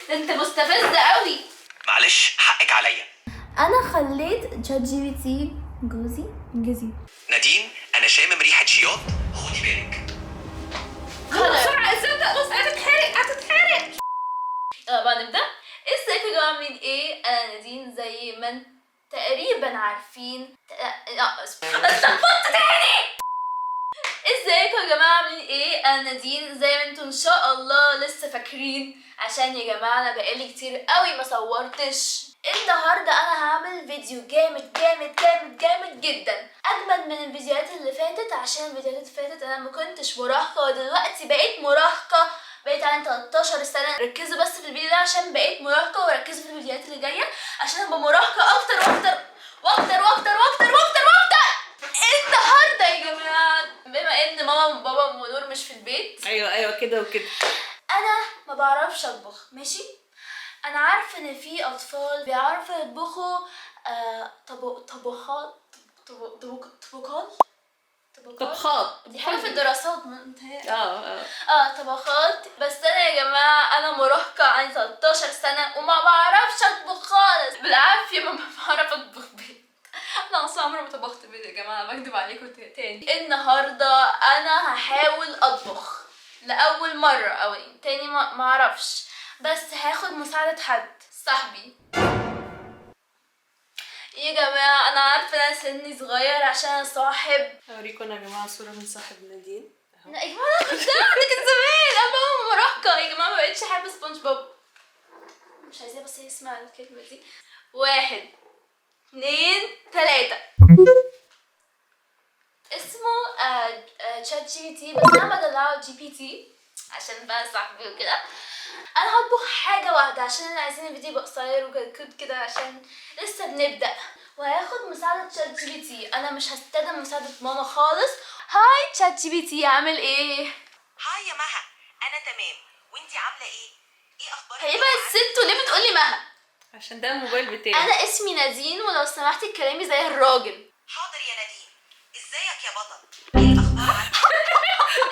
ده انت مستفز قوي. معلش، حقك عليا. انا خليت ChatGPT جوزي انجزي. نادين، انا شامم ريحه شياط، خدي بالك. خلاص. بسرعة الزبدة، بص هتتحرق هتتحرق. يلا بقى نبدأ. ازيكم يا جماعة، عاملين ايه؟ انا نادين زي ما انتم تقريبا عارفين. لا، اتلخبطت تاني. ازيكم يا جماعة، عاملين ايه؟ انا نادين زي ما انتم ان شاء الله لسه فاكرين، عشان يا جماعة انا بقالي كتير قوي ما صورتش. النهاردة انا هعمل فيديو جامد جامد جامد جامد جدا، اجمد من الفيديوهات اللي فاتت، عشان الفيديوهات اللي فاتت انا ما كنتش مراهقة، ودلوقتي بقيت مراهقة، بقيت عندي 13 سنة. ركزوا بس في الفيديو ده عشان بقيت مراهقة، وركزوا في الفيديوهات اللي جاية عشان ابقى مراهقة اكتر واكتر واكتر واكتر واكتر واكتر واكتر. النهارده يا جماعة، بما ان ماما وبابا ونور مش في البيت، ايوه ايوه كده وكده. انا ما بعرفش اطبخ، ماشي؟ انا عارفه ان في اطفال بيعرفوا يطبخوا، طبخات، طبقات، طبقات، طبخات. دي حاجة في الدراسات متهيألي. اه اه. اه طبخات. بس انا يا جماعة انا مراهقة، عندي 13 سنة وما بعرفش اطبخ خالص، بالعافية ما بعرف اطبخ بيض. انا اصلا عمري ما طبخت بيض يا جماعة، بكدب عليكم تاني. النهارده انا هحاول اطبخ لاول مرة او تاني، ما اعرفش، بس هاخد مساعدة حد صاحبي. يا جماعة انا عارفه ان انا سني صغير عشان انا صاحب. هوريكم انا يا جماعة صوره من صاحب نادين. لا يا جماعة انا كنت ده كان زمان قبل ما مراهقة يا جماعة، ما بقتش احب سبونج بوب، مش عايزاه بس يسمع الكلمة دي. 1 2 3. اسمه ChatGPT، بس انا بدلعه GPT عشان بقى صاحبي وكده. انا هطبخ حاجة واحدة عشان انا عايزين الفيديو يبقى قصير وكده كده عشان لسه بنبدأ، وهاخد مساعدة ChatGPT. انا مش هستخدم مساعدة ماما خالص. hi ChatGPT، عامل ايه؟ hi يا مها، انا تمام، وانتي عامله ايه؟ ايه اخبارك؟ هيبقى الست وليه بتقولي مها؟ عشان ده الموبايل بتاعي. انا اسمي نادين، ولو سمحتي اتكلمي زي الراجل. حاضر يا نادين. ازيك يا بطل، ايه الاخبار عندك؟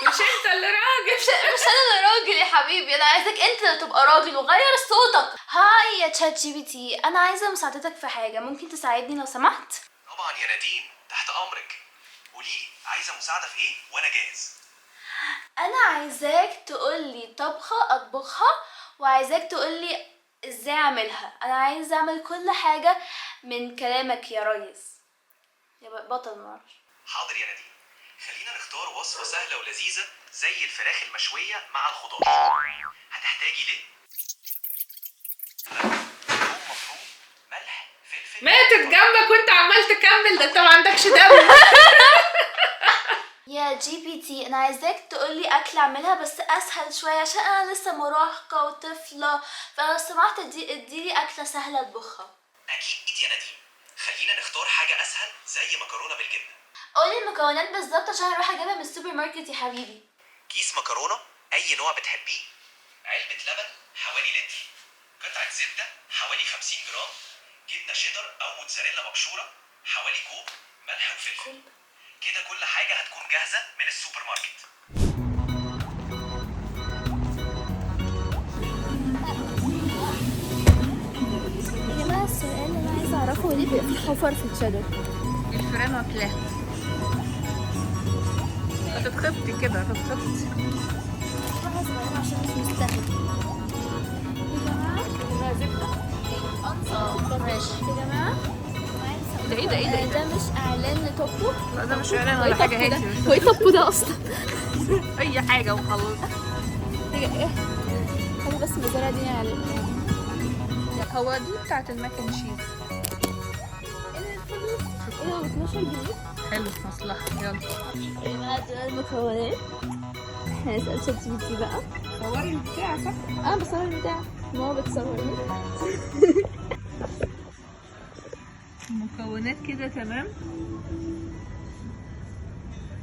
مش انت اللي راجل؟ مش انا اللي راجل يا حبيبي، انا عايزاك انت اللي تبقى راجل وغير صوتك. hi يا ChatGPT، انا عايزه مساعدتك في حاجة، ممكن تساعدني لو سمحت؟ طبعا يا نادين، تحت امرك. قولي لي عايزه مساعدة في ايه وانا جاهز. انا عايزاك تقولي طبخه اطبخها، وعايزاك تقولي ازاي اعملها. انا عايزه اعمل كل حاجة من كلامك يا ريس يا بطل. معرفش. حاضر يا نادين، خلينا نختار وصفه سهلة ولذيذه زي الفراخ المشويه مع الخضار. هتحتاجي ليه؟ ثوم مفروم، ملح، فلفل. ماتت جنبك وانت عمال تكمل، ده انت ما عندكش دم. يا GPT، انا عايزاك تقولي اكل اعملها بس اسهل شوية عشان انا لسه مراهقة وطفله، فلو سمحت اديلي اكله سهلة اطبخها. اكيد يا نادين، خلينا نختار حاجة اسهل زي مكرونه بالجبنه. قولي المكونات بالظبط عشان اروح اجيبها من السوبر ماركت يا حبيبي. كيس مكرونه اي نوع بتحبيه، علبة لبن حوالي لتر، قطعه زبدة حوالي 50 جرام، جبنه شيدر او موتزاريلا مبشوره حوالي كوب، ملح وفلفل. كده كل حاجة هتكون جاهزة من السوبر ماركت. يا جماعة السؤال اللي انا عايزه اعرفه، ليه بيبقى في حفر في الشجر؟ الفيران واكلاها. هتتخبطي كده هتتخبطي. حاجة صغيرة عشان مش مستاهلة. يا جماعة زبدة. ماشي يا جماعة. ده ايه ده ايه ده ايه ده مش اعلان لتوبو؟ لا ده مش اعلان ولا حاجة، هاتي هو ايه توبو ده اصلا؟ اي حاجة وخلاص. ايه خلي بس المزارع دي عليه. هو دي بتاعت ال mac and cheese. ايه ده، ب 12 جنيه؟ حلو، مصلحة. يلا. يا جماعة دول المكونات. احنا نسال ChatGPT بقى. صوري البتاع صح؟ انا بصور البتاع، ماما بتصورني. المكونات كده تمام.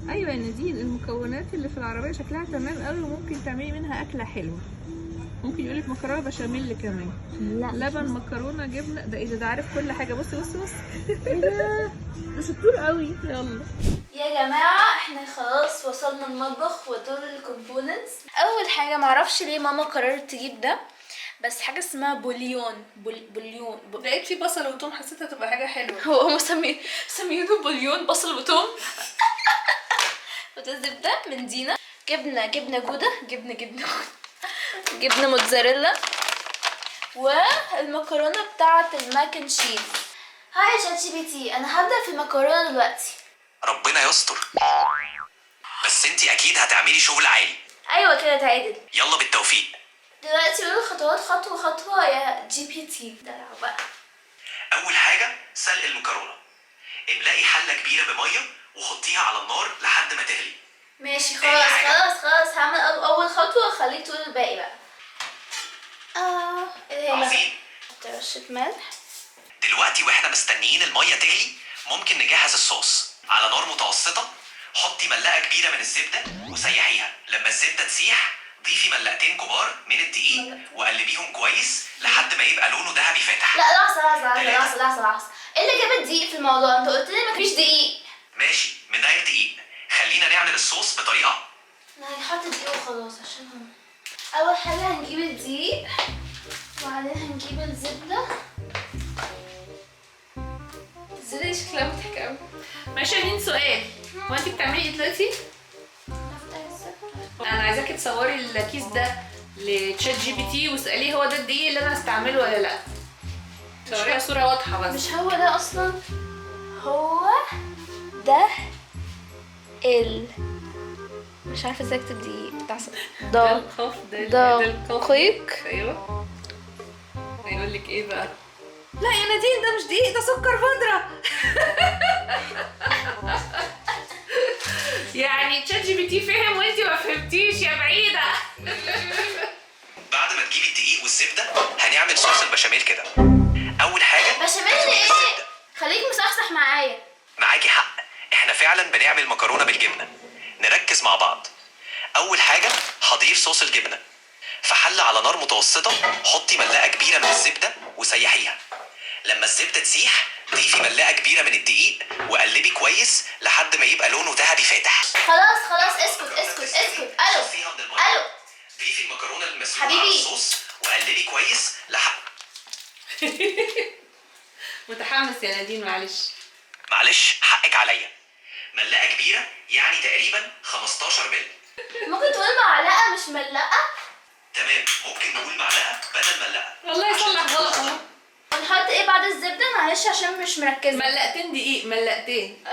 ايوه يا نادين، المكونات اللي في العربية شكلها تمام قوي، وممكن تعملي منها اكله حلوة. ممكن يقولك مكرونه بشاميل كمان. لا. لبن، مكرونه، جبنه. ده ايه ده؟ ده عارف كل حاجة. بصي بصي بصي. ايه ده؟ ده شطور قوي. يلا. يا جماعة احنا خلاص وصلنا المطبخ ودول ال components. اول حاجة معرفش ليه ماما قررت تجيب ده، بس حاجة اسمها bouillon، bouillon لقيت فيه بصل وتوم، حسيتها تبقى حاجة حلوة. هو مسمينه bouillon بصل وتوم. وده زبدة من دينا، جبنه جوده، جبنه جبنه موتزاريلا، والمكرونه بتاعه ال mac and cheese. hi ChatGPT، انا هبدا في المكرونه دلوقتي. ربنا يستر، بس انت اكيد هتعملي شغل عالي. ايوه كده تعادل. يلا بالتوفيق. دلوقتي قول الخطوات خطوة خطوة يا GPT. دلع بقى. اول حاجة سلق المكرونه. املئي حله كبيرة بميه وحطيها على النار لحد ما تغلي. ماشي خلاص خلاص خلاص، هعمل اول خطوة وخليك تقول الباقي بقى. ايه هي؟ عظيم. رشه ملح. دلوقتي واحنا مستنيين المية تغلي ممكن نجهز الصوص. على نار متوسطه حطي ملعقة كبيرة من الزبدة وسيحيها. لما الزبدة تسيح ضيفي ملعقتين كبار من الدقيق وقلبيهم كويس لحد ما يبقى لونه ذهبي فاتح. لا لحظة لحظة لحظة لحظة لحظة لحظة، ايه اللي جاب الدقيق في الموضوع؟ انت قلت لي مفيش دقيق. ماشي، من غير دقيق. خلينا نعمل الصوص بطريقة. انا هنحط دقيق وخلاص عشان هم. اول حاجة هنجيب الدقيق وبعدين هنجيب الزبدة. الزبدة دي شكلها مضحك قوي. معلش يا نين، سؤال، هو انت بتعملي ايه دلوقتي؟ انا عايزاكي تصوري الكيس ده ل ChatGPT واساليه هو ده الدقيق اللي انا هستعمله ولا لا. صوريها صوره واضحة بس. مش هو ده اصلا، هو ده ال مش عارفه ازاي اكتب دقيق بتاع ده القاف، ده ده القاف. دقيق. ايوه، هيقول لك ايه بقى؟ لا يا نادين ده مش دقيق، ده سكر بودره. يعني ChatGPT فهم وانتي ما فهمتيش يا بعيدة. بعد ما تجيبي الدقيق والزبده هنعمل صوص البشاميل كده. اول حاجة بشاميل ايه؟ خليك مصحصح معايا. معاكي حق، احنا فعلا بنعمل مكرونه بالجبنه. نركز مع بعض. اول حاجة هضيف صوص الجبنة في حله على نار متوسطه. حطي ملعقة كبيرة من الزبدة وسيحيها. لما الزبدة تسيح ضيفي ملعقة كبيرة من الدقيق وقلبي كويس لحد ما يبقى لونه ذهبي فاتح. خلاص خلاص، اسكت اسكت اسكت. الو صفيها من المية. الو. ضيفي المكرونه المسلوقه على حبيبي. الصوص وقلبي كويس لحد متحمس يا نادين، معلش. معلش حقك عليا. ملعقة كبيرة يعني تقريبا 15 مل. ممكن تقول معلقه مش ملقه؟ تمام، ممكن نقول معلقه بدل ملعقة. والله يصلح غلط اهو. ونحط ايه بعد الزبدة؟ معلش عشان مش مركزه. ملقتين دقيق، ملقتين.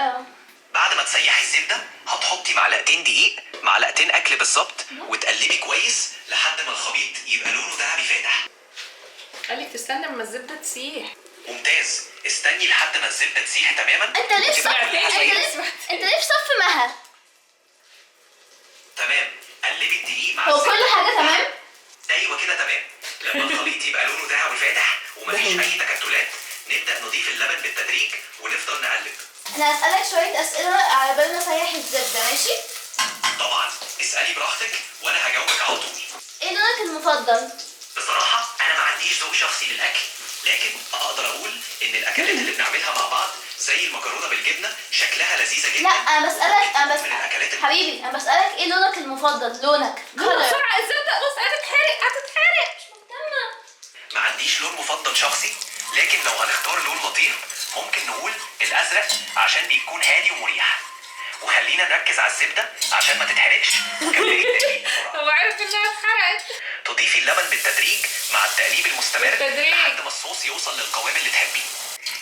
بعد ما تسيحي الزبدة هتحطي معلقتين دقيق، معلقتين اكل بالظبط، وتقلبي كويس لحد ما الخليط يبقى لونه ذهبي فاتح. قالك تستنى اما الزبدة تسيح. ممتاز، استني لحد ما الزبدة تسيح تماما. انت ليه في صف انت ليه في صف مها؟ تمام، قلبي الدقيق مع هو الزبدة. كل حاجة تمام؟ ايوه كده تمام. لما الخليط يبقى لونه ذهبي فاتح ومفيش اي تكتلات نبدا نضيف اللبن بالتدريج ونفضل نقلب. انا هسألك شوية اسئلة على بال ما اسيح الزبدة، ماشي؟ طبعا اسالي براحتك وانا هجاوبك على طول. ايه لونك المفضل؟ بصراحة أنا ما عنديش ذوق شخصي للأكل، لكن أقدر أقول إن الأكلات اللي بنعملها مع بعض زي المكرونة بالجبنة شكلها لذيذة جدا. لا انا بسألك، انا من بسألك الأكلات حبيبي، انا بسألك ايه لونك المفضل؟ لونك color. بسرعة الزبدة، بص هتتحرق هتتحرق. مش مهتمة. ما عنديش لون مفضل شخصي، لكن لو هنختار لون لطيف ممكن نقول الأزرق عشان بيكون هادي ومريح. وخلينا نركز على الزبدة عشان ما تتحرقش. وكملي التقليب بسرعة. هو عارف انها اتحرقت. تضيفي اللبن بالتدريج مع التقليب المستمر بالتدريج. لحد ما الصوص يوصل للقوام اللي تحبيه.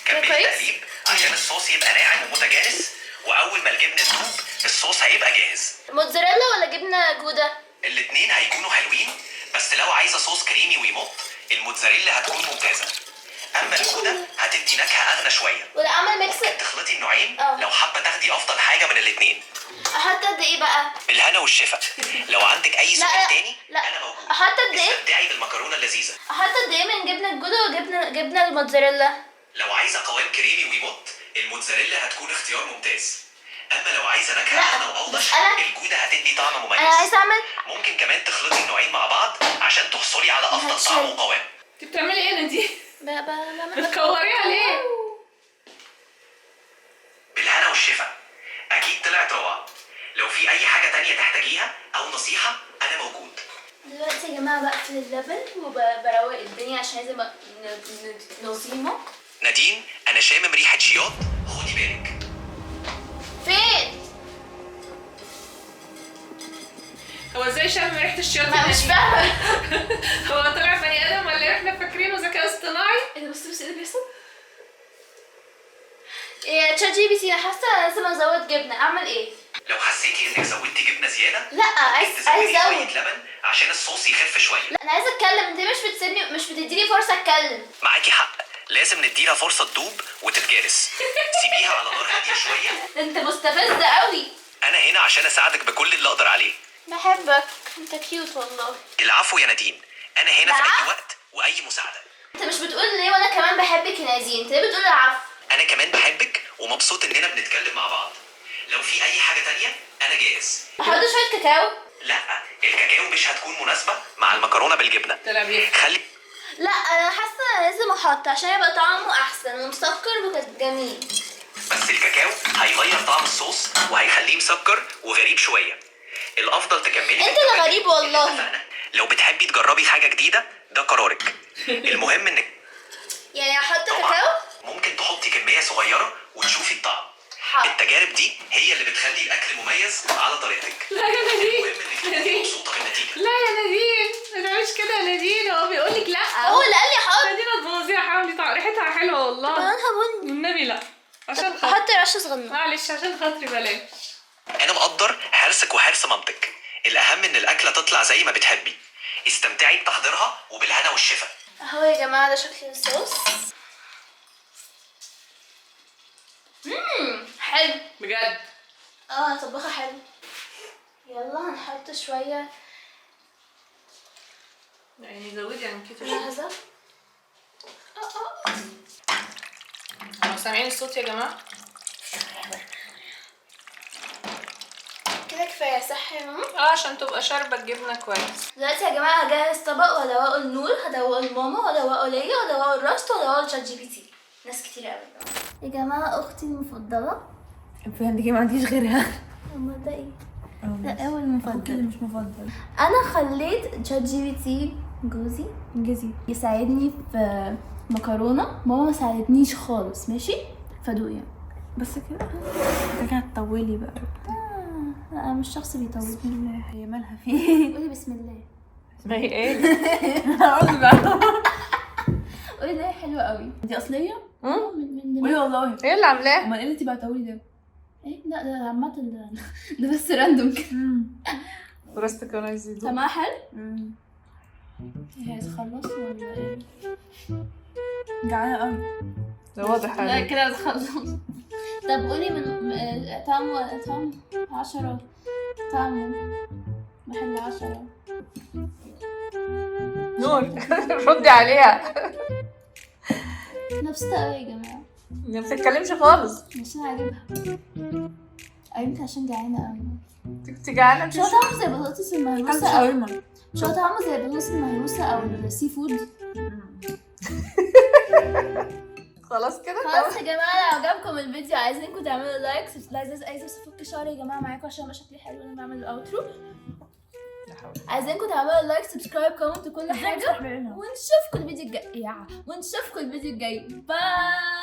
كملي كويس؟ التقليب عشان الصوص يبقى ناعم ومتجانس، واول ما الجبنة تدوب الصوص هيبقى جاهز. موتزاريلا ولا جبنه جوده؟ الاتنين هيكونوا حلوين، بس لو عايزه صوص كريمي ويمط الموتزاريلا هتكون ممتازة، اما الجودة هتدي نكهة اغنى شوية. ولا اعمل mix؟ ممكن تخلطي النوعين لو حابة تاخدي افضل حاجة من الاتنين. احط قد ايه بقى؟ بالهنا والشفا. لو عندك اي لا سؤال لا تاني لا. انا موجود. احط قد ايه؟ استمتعي بالمكرونه اللذيذة. احط قد ايه من جبنه الجودة وجبنه جبنه الموتزاريلا؟ لو عايزه قوام كريمي ويمط الموتزاريلا هتكون اختيار ممتاز، اما لو عايزه نكهة لا، اغنى واوضح الجودة هتدي طعم مميز. انا عايزه اعمل. ممكن كمان تخلطي النوعين مع بعض عشان تحصلي على افضل طعم وقوام. انت بتعملي ايه يا نادين؟ بتكوريها ليه؟ بالهنا والشفا. اكيد طلعت روعه. لو في اي حاجة تانية تحتاجيها او نصيحة انا موجود. دلوقتي يا جماعة بقفل اللبن وبروق الدنيا عشان عايزه ابقى نظيمه. نادين، انا شامم ريحه شياط، خدي بالك. فين؟ هو ازاي شم ريحه الشياط؟ ما مش فاهمه. هو طلع بني ادم ولا احنا فاكرينه ذكاء اصطناعي؟ ايه ده؟ بص بص، ايه اللي بيحصل؟ يا ChatGPT، انا حاسه لازم ازود جبنه، اعمل ايه؟ لو حسيتي انك زودتي جبنه زيادة، لا، عايز عايز تزودي شوية ازود. لبن عشان الصوص يخف شوية. لا، انا عايزه اتكلم، انت مش بتسيبني، مش بتديني فرصة اتكلم. معاكي حق، لازم نديها فرصة تدوب وتتجارس. سيبيها على نار هادية شوية. ده انت مستفز قوي. انا هنا عشان اساعدك بكل اللي اقدر عليه. بحبك، انت cute والله. العفو يا نادين، انا هنا في اي العفو. وقت واي مساعدة. انت مش بتقول ليه وانا كمان بحبك يا نادين؟ انت ليه بتقول العفو؟ انا كمان بحبك ومبسوط اننا بنتكلم مع بعض. لو في اي حاجة تانية انا جاهز. احط شوية كاكاو؟ لا، الكاكاو مش هتكون مناسبة مع المكرونه بالجبنه. طلع بيفهم. خلي لا، انا حاسه لازم احط عشان يبقى طعمه احسن ومسكر وجميل. بس الكاكاو هيغير طعم الصوص وهيخليه مسكر وغريب شوية. الافضل تكملي انت اللي غريب والله. اتفقنا. لو بتحبي تجربي حاجة جديدة ده قرارك، المهم انك يعني احط طبعا كاكاو؟ ممكن تحطي كمية صغيرة وتشوفي الطعم. حاضر. التجارب دي هي اللي بتخلي الاكل مميز على طريقتك. لا يا نادين. المهم انك تكوني نادين. مبسوطة بالنتيجة. لا يا نادين، ما تعملش كده يا نادين، هو بيقول لك لا. هو اللي قال لي احط. نادين هتبوظيها، حاولي، ريحتها حلوة والله. لونها بني. والنبي لا، عشان خاطري. احط رشه صغننه. معلش، عشان خاطري بلاش. انا مقدر حرصك وحرص مامتك. الاهم ان الاكلة تطلع زي ما بتحبي. استمتعي بتحضيرها وبالهنا والشفا. اهو يا جماعة، ده شكل الصوص. حلو. بجد؟ اه، انا طباخه حلو. يلا هنحط شوية. يعني زودي عن كده. جاهزة. اه، سامعين الصوت يا جماعة؟ كده كفاية صح يا ماما؟ اه، عشان تبقى شاربه الجبنة كويس. دلوقتي يا جماعة هجهز طبق وادوقه لنور، هدوقه لماما، وادوقه ليا، وادوقه لراست، وادوقه ل ChatGPT. ناس كتير قوي يا جماعه. اختي المفضلة. فهمت ما عنديش غيرها. امال ده ايه؟ ده اول المفضل. مش مفضل. انا خليت ChatGPT جوزي انجزي. يساعدني في مكرونه، ماما ما ساعدتنيش خالص. ماشي، فدوقي. بس كده انت كده هتطولي بقى. لا، انا مش شخص بيطول. بسم الله، هي مالها فيه؟ قولي بسم الله. ما هي ايه؟ هقول بقى. قولي ده حلوة قوي. دي اصلية؟ من قولي والله. ايه اللي عاملاه؟ امال ايه اللي انت بعتهولي ده؟ ايه؟ لا، ده عامة ده بس random كده. وراستك كان عايز يدوق. طعمها حلو؟ هي هتخلص ولا ايه؟ جعانة قوي. ده واضح لا عليك. كده هتخلص. طب قولي من طعمه طعم 10، طعمه محل 10. نور، ردي عليها. مبسوطة قوي يا جماعة. ما بتتكلمش خالص. عشان عاجبها أو يمكن عشان جعانة قوي. انت كنت جعانة؟ مش هو طعمه زي البطاطس المهروسة أو شاورما. مش هو طعمه زي البطاطس المهروسة أو ال seafood؟ خلاص كده. خلاص يا جماعة، لو عجبكم الفيديو عايزينكم تعملوا like. عايزة بس افك شعري يا جماعة معاكم عشان ابقى شكلي حلو وانا بعمل ال outro. عايزينكم تعملوا like، subscribe، comment وكل حاجة، ونشوفكم الفيديو الجاي. ونشوفكم الفيديو الجاي. bye.